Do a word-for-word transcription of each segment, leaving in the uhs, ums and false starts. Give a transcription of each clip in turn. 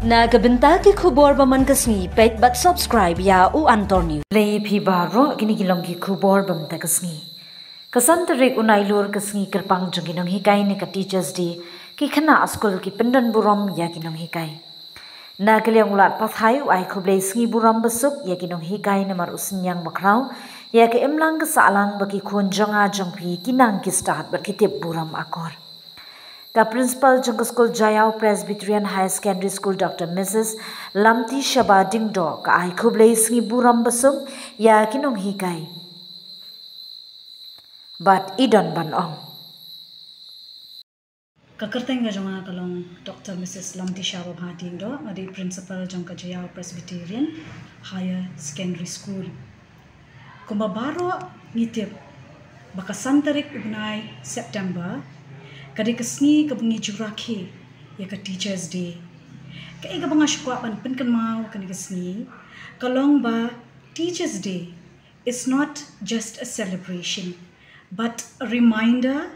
Na ka bynta ki khubor ba man ka sngi, peit bad subscribe ïa U Antor News. Khublei phi baroh, kine ki long ki khubor ba man ka sngi. Ka san tarik u Nailur ka sngi kyrpang jong ki nonghikai ne ka Teachers Day, ki khynnah skul ki pyndon burom ïa ki nonghikai. Na ka liang u Lat Pathai u ai khublei sngi burom basuk ïa ki nonghikai namar u synñiang bakhraw ïa ka imlang ka sahlang ba ki khun jong nga jong phi ki nang ki stad bad ki tip burom akor. Ka Principal jong ka skul Jaiaw Presbyterian Higher Secondary School, Doctor Missus Lamti Shaba Diengdoh, ka ai khublei sngi burom basuk ïa ki nonghikai bad i don ban ong. Ka kyrteng ka jong nga ka long Doctor Missus Lamti Shaba Bha Diengdoh, nga dei Principal jong ka Jaiaw Presbyterian Higher Secondary School. Kumba baroh ngi tip ba ka san tarik u bnai September ka dei ka sngi kaba ngi ju rakhe ïa ka Teachers Day. Kaei kaba nga shu kwah ban pynkynmaw kane ka sngi ka long ba Teachers Day is not just a celebration, but a reminder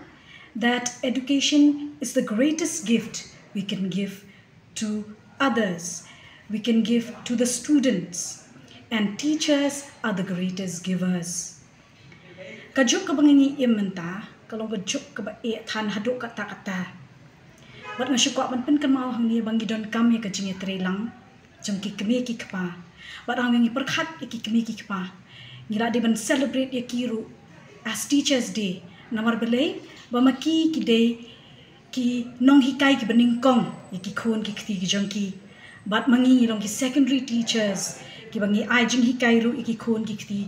that education is the greatest gift we can give to others, we can give to the students, and teachers are the greatest givers. Ka juk kaba ngi im mynta ka long ka juk kaba eh than haduh katta katta. Bad nga shu kwah ban pynkynmaw hangne ba ngi donkam ïa ka jingïatreilang jong ki kmie ki kpa. Bad hangne ngi pyrkhat ïa ki kmie ki kpa, ngi la dei ban celebrate ïa ki ruh as Teachers Day. Namar balei? Ba ma ki ki dei ki nonghikai kiba nyngkong ïa ki khun ki kti ki jong ki. Bad ma ngi ngi long ki secondary teachers kiba ngi ai jinghikai ruh ïa ki khun ki kti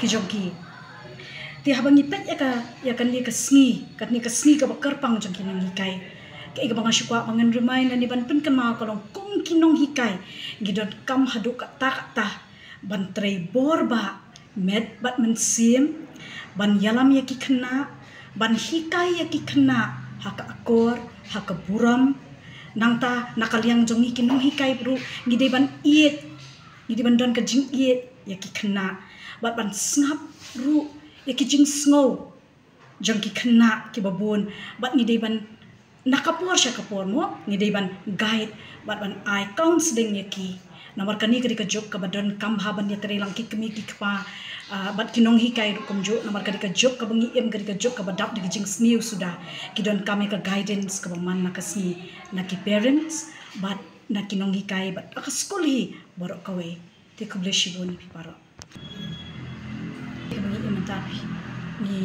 ki jong ki. Te haba ngi peit ïa ka, ïa kane ka sngi, kane ka sngi kaba kyrpang jong ki nonghikai, kaei kaba nga shu kwah ba ngan remind lane ban pynkynmaw ka long kum ki nonghikai ngi donkam haduh katta katta ban trei bor ba met bad mynsiem ban ïalam ïa ki khynnah, ban hikai ïa ki khynnah ha ka akor, ha ka burom. Nangta na ka liang jong ngi ki nonghikai ruh ngi dei ban ïeit, ngi dei ban don ka jingïeit ïa ki khynnah bad ban sngap ruh ïa ki jingsngew jong ki khynnah kiba bun. Bad ngi dei ban, na ka por sha ka por mo, ngi dei ban guide bad ban ai counselling ïa ki. Namar kane ka dei ka juk kaba donkam ha ban ïatreilang ki kmie ki kpa, ah, bad ki nonghikai ruh kumjuh. Namar ka dei ka juk kaba ngi im, ka dei ka juk kaba dap da ki jingsniew suda. Ki donkam ïa ka guidance kaba man na ka sngi na ki parents bad na ki nonghikai bad na ka skul hi baroh kawei. Te khublei shibun ïa phi baroh. Te kaba ngi im mynta phi, ngi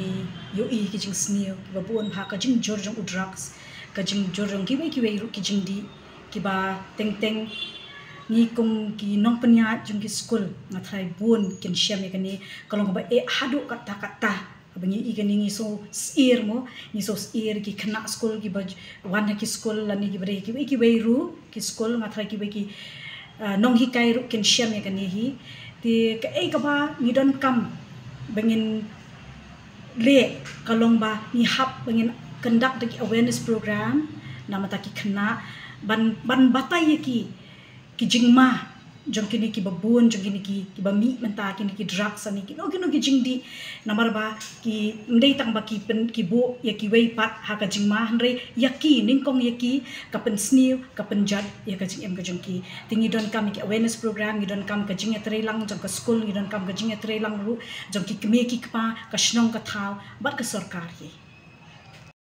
ïohi ki jingsniew kiba bun bha, ka jingjur jong u drugs, ka jingjur jong kiwei kiwei ruh ki jingdih kiba teng teng ngi kum ki nongpynïaid jong ki skul nga tharai bun kin shem ïa kane ka long kaba eh haduh katta katta. Haba ngi i kane ngi sngewsih mo, ngi sngewsih ki khynnah skul kiba wan ha ki skul lane kiba dei kiwei kiwei ruh ki skul, nga tharai kiwei ki, ah, nonghikai ruh kin shem ïa kane hi. Te kaei kaba ngi donkam ba ngin leh ka long ba ngi hap ba ngin conduct da ki awareness program na bynta ki khynnah ban, ban batai ïa ki ki jingma jong kine kiba bun, jong kine ki, kiba mih mynta, kine ki drugs ne kino kino ki jingdih. Namar ba ki, ym dei tang ba ki pyn, ki buh ïa kiwei pat ha ka jingma, hynrei ïa ki, nyngkong ïa ki, ka pynsniew, ka pynjot ïa ka jingim ka jong ki. Te ngi donkam ïa ki awareness program, ngi donkam ka jingïatreilang jong ka skul, ngi donkam ka jingïatreilang ruh jong ki kmie ki kpa, ka shnong ka thaw bad ka sorkar hi.